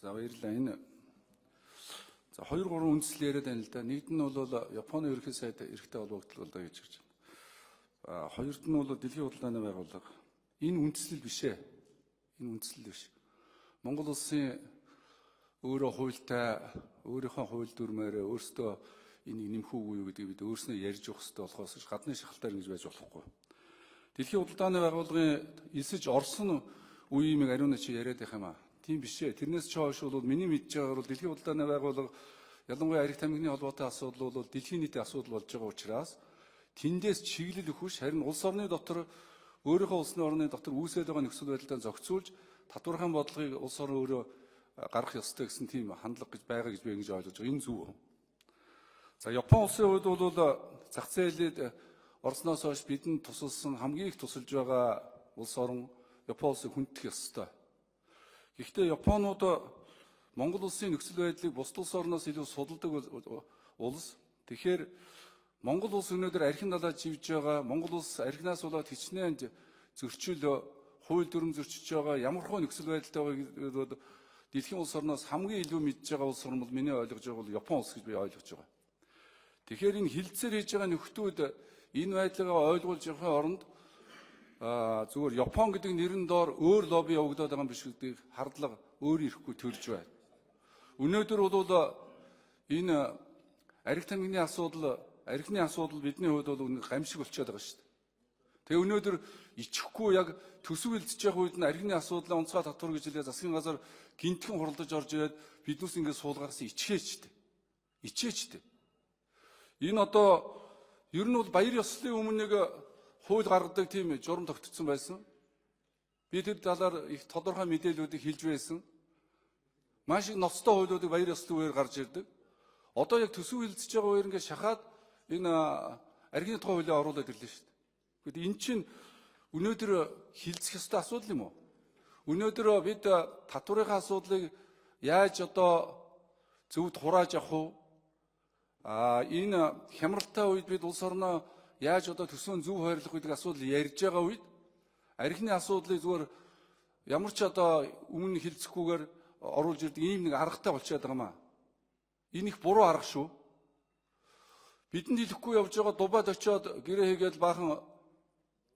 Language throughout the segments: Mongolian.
За, баярлалаа. Энэ за 2 3 үндсэл яриад байна л да. Нэгд нь бол Японы ерөнхий сайд эрхтэй холбогдлоо л да гэж хэлж байна. А хоёрд нь бол дэлхийн худалдааны байгууллага. Энэ үндслэл биш ээ. Энэ үндслэл биш. Монгол улсын өөрөө хуультай, өөрийнхөө хууль дүрмээр өөрсдөө энийг нэмэх үгүй юу гэдгийг бид өөрснөө ярьж явах хэрэгтэй болохоос гадны шахалтаар ингэж байж болохгүй. Дэлхийн худалдааны байгууллагын элсэж орсон үе юмыг ариун чи яриад байх юм аа. Тийм биш ээ. Тэрнээс ч хойш бол миний мэдж байгаагаар бол дэлхийн худалдааны байгууллага, ялангуяа арх тамхины холбоотой асуудал бол дэлхийн нийтийн асуудал болж байгаа учраас тэндээс чиглэл өгөх, харин улс орны дотор, өөрийнхөө улсны орны дотор үүсээд байгаа нөхцөл байдлаа зохицуулж татвархан бодлогыг улс орон өөрөө гаргах ёстой гэсэн тийм хандлага гэж байгаа гэж би ингэж ойлгож байгаа. Энэ зөв. За, Япон улсын хувьд бол зах зээлд орсноос хойш бидэнд тусалсан, хамгийн их тусалж байгаа улс орон Япон улсыг хүндэтгэх ёстой. Гэхдээ Японууд Монгол улсын нөхцөл байдлыг бусад улс орноос илүү судалдаг улс. Тэгэхээр Монгол улс өнөөдөр архин далаа живж байгаа, Монгол улс архинаас болоод хичнээн зөрчил, хууль дүрм зөрчиж байгаа, ямар хөө нөхцөл байдалтай байгаа гэдэг дэлхийн улс орноос хамгийн илүү мэдж байгаа улс орн бол миний ойлгож байгаа бол Япон улс гэж би ойлгож байгаа. Тэгэхээр энэ хилцээр хийж байгаа нөхдүүд энэ байдлыг ойлгуулж явахын оронд зүгээр Япон гэдэг нэрэн доор өөр лобби явагдаад байгаа юм биш гэдгийг хардлага өөр ирэхгүй төрж байна. Өнөөдөр бол энэ арх тамхины асуудал, архины асуудал бидний хувьд бол гамшиг болчиход байгаа шүү дээ. Тэгээ өнөөдөр ичихгүй яг төсөв хилцэж явах үед нь архины асуудлаа онцгой татвар гэж хэлээ засгийн газар гинтхэн хуралдаж орж ирээд биднээс ингээд суулгаарсан ичгээчтэй. Ичээчтэй. Энэ одоо ер нь бол баяр ёслолын өмнө нэг хууль гаргадаг тийм журам тогтцсон байсан. Би тэр талаар их тодорхой мэдээллүүдийг хэлж байсан. Маш их ноцтой хуулиудыг баяр ёслолын үеэр гарч ирдэг. Одоо яг төсөв хилцэж байгаа үеэр ингээд шахаад энэ архины тухай хуулийг оруулаад ирлээ шүү дээ. Тэгэхэд эн чинь өнөөдөр хилцэх ёстой асуудал юм уу? Өнөөдөр бид татврынхаа асуудлыг яаж одоо зөвд хурааж авах вэ? А энэ хямралтай үед бид улс орноо яаж одоо төсөөн зөв хойрлох гэдэг асуудал ярьж байгаа үед архины асуудлыг зүгээр ямар ч одоо өмнө хилцэхгүйгээр оруулж ирдэг ийм нэг аргатай болчиход байгаа юм аа. Энэ их буруу арга шүү. Бидэнд хэлэхгүй явж байгаа Дубайд очиод гэрээ хийгээл баахан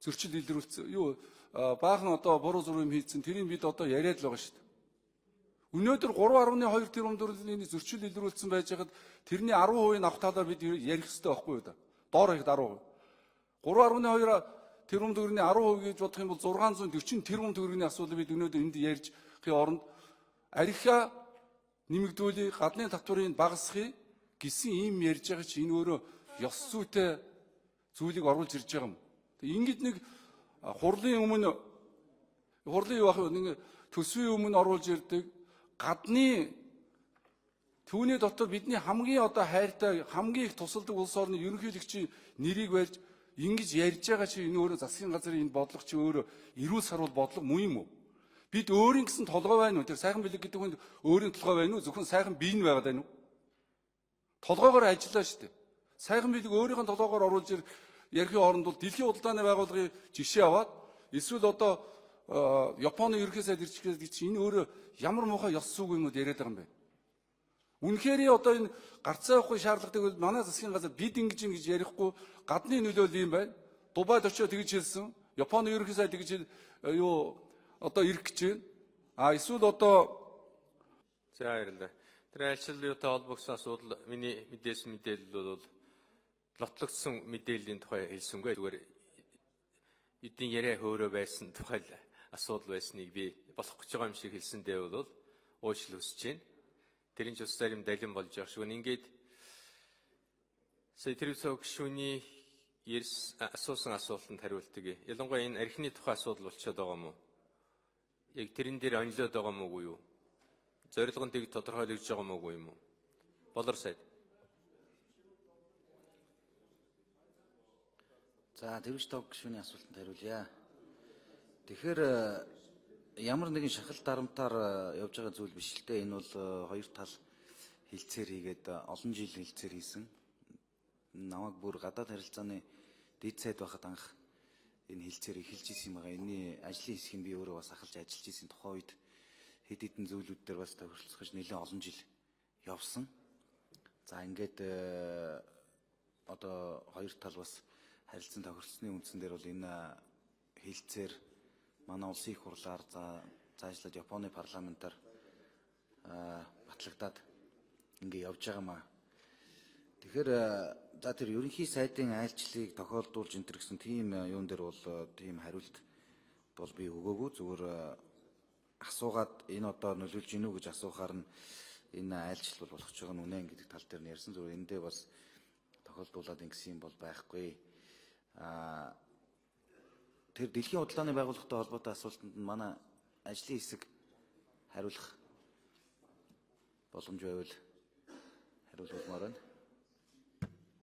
зөрчил илрүүлсэн. Юу, баахан одоо буруу зуруу юм хийцэн, тэрийг бид одоо яриад л байгаа шүү дээ. Өнөөдөр 3.2 тэрбум төгрөгийн зөрчил илрүүлсэн байж байхад тэрний 10% нь авах талаар бид ярих хэрэгтэй байхгүй юу да. Доор хаяг 10%. 3.2 тэрбум төгрөгийн 10% гэж бодох юм бол 640 тэрбум төгрөгийн асуудлыг бид өнөөдөр энд ярьж оронд архиа нэмэгдүүлээ, гадны татврыг багасгая гэсэн ийм ярьж байгаа чи энэ өөрөө ёс зүйтэй зүйлийг оруулж ирж байгаа юм. Ингээд нэг хурлын өмнө, хурлын юу ах вэ, нэг төсвийн өмнө оруулж ирдэг гадны түүний дотор бидний хамгийн одоо хайртай, хамгийн их тусалдаг улс орны ерөнхийлөгчийн нэрийг барьж ингэж ярьж байгаа чи энэ өөрөө засгийн газрын энэ бодлого чи өөрөө эрүүл саруул бодлого муу юм уу? Бид өөрийн гэсэн толгой байна уу? Тэр сайхан бэлэг гэдэг хүнд өөрийн толгой байна уу? Зөвхөн сайхан бие нь байгаад байна уу? Толгоогоор ажиллаа шүү дээ. Сайхан бэлэг өөрийнх нь толгоогоор оруулж ярихын оронд бол дэлхийн худалдааны байгууллагын жишээ аваад эсвэл одоо Японы ерөнхий сайд ирж гэдэг чинь энэ өөрөө ямар муухай ёс зүйг юм уу яриад байгаа юм бэ? Үнэхээр одоо энэ гарцаа явахгүй шаардлагатай бол манай засгийн газар бид ингэж ингэж ярихгүй гадны нөлөөлөл юм байна. Дубайд очиод тэгж хэлсэн. Японы ерөнхий сайд тэгж юу одоо ирэх гэж байна. А эсвэл одоо За, баярлалаа. Тэр альчил юутай холбогдсон асуудал миний мэдээсэн мэдээлэл бол лотлогдсон мэдээллийн тухай хэлсэнгүй. Зүгээр эдийн яриа хөөрөө байсан тухай л асуудал байсныг би болох гэж байгаа юм шиг хэлсэндээ бол уучлал хүсэж байна. Тэр нь ч бас зарим далин болж байгаа шүү. Ингээд сая тэр гишүүний асуусан асуултанд хариултыг, ялангуяа энэ архины тухай асуудал болчиход байгаа юм уу? Яг тэрэн дээр онилоод байгаа юм уу юу? Зорилго нь тэг тодорхойлогдож байгаа юм уу юм уу? Болор сайд. За, тэрвч тог гишүүний асуултанд хариулъя. Тэгэхээр ямар нэгэн шахал дарамтаар явж байгаа зүйл биш л дээ. Энэ бол хоёр тал хилцээр хийгээд олон жил хилцээр хийсэн. Намайг бүр гадаад харилцааны дээд сайд байхад анх энэ хилцээр эхэлж исэн юм байгаа. Энэний ажлын хэсгийг би өөрөө бас ахалж ажиллаж исэн тухайн үед хэд хэдэн зүйлүүд дээр бас тохиролцох гэж нэлээд олон жил явсан. За ингээд одоо хоёр тал бас харилцан тохиролцсны үндсэн дээр бол энэ хэлцээр манай улсын их хурлаар за цаашлаад Японы парламентаар батлагдаад ингээ явж байгаа маа. Тэгэхээр за тэр ерөнхий сайдын айлчлалыг тохиолдуулж энэ төр гэсэн тийм юун дээр бол тийм хариулт бол би өгөөгүй, зүгээр асуугаад энэ одоо нөлөөлж гинүү гэж асуухаар нь энэ айлчлал бол болох ч байгаа нь үнэн гэдэг тал дээр нь ярьсан. Зүгээр эндээ бас тохиолдуулаад ингэсэн юм бол байхгүй. Тэр дэлхийн худалдааны байгууллагатай холбоотой асуултанд нь манай ажлын хэсэг хариулах боломж байвал хариулмаар байна.